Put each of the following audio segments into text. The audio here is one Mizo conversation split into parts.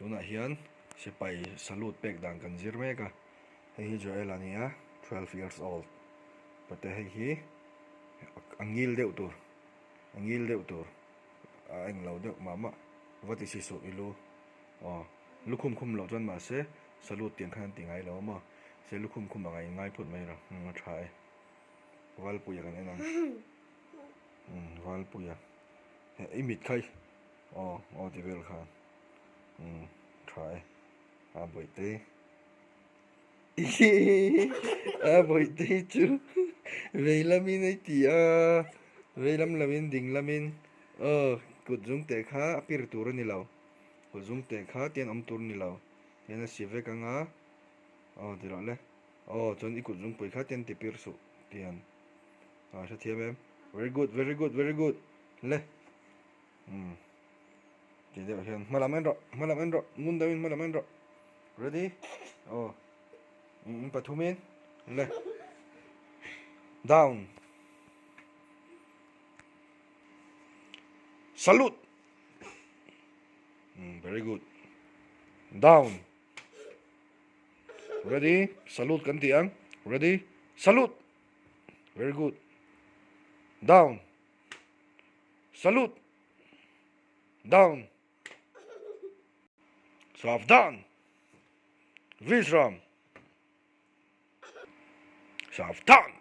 Tunah hian sipai salute pek dan kan zir mek a, hei hi Joel a ni a, 12 years old. Pate hei hi a ngil deuh tur, a ngil deuh tur, a eng lo deuh mah mah, va ti si suh i lu. Aw, lukhum khum loh chuan mahse salute tiang khan an ti ngai lo a maw? Se lukhum khum anga in ngai phut mai rawh, umm a tha e. Valpuia kan en ang, umm Valpuia, i mit kha i. Aw aw ti vel khan umm tha e a bawihte a bawihte chu vei lamin a ti a vei lam lamin ding lamin aw kut zung teh kha a pir tur a ni lo kut zung teh kha tian awm tur a ni lo tian a si vek anga aw ti rawh le aw chuan i kut zungpui kha tian ti pir suh tian a hrethiam em very good very good very good le. Umm ti deuh hian hma lam en rawh hma lam en rawh ngun deuhin hma lam en rawh ready aw in pathumin le down salute um very good down ready salute kan ti ang ready salute very good down Salute! Down! Savdhan! Vishram! Savdhan!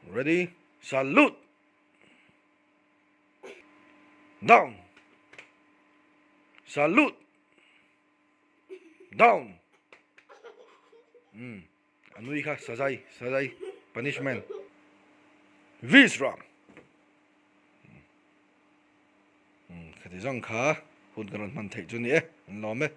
Ready? Salute! Down! Salute! Down! Hmm. A nui kha sazai sazai punishment Vishram khati zawng kha hun ka rawn hman theih chu ni e an lawm e.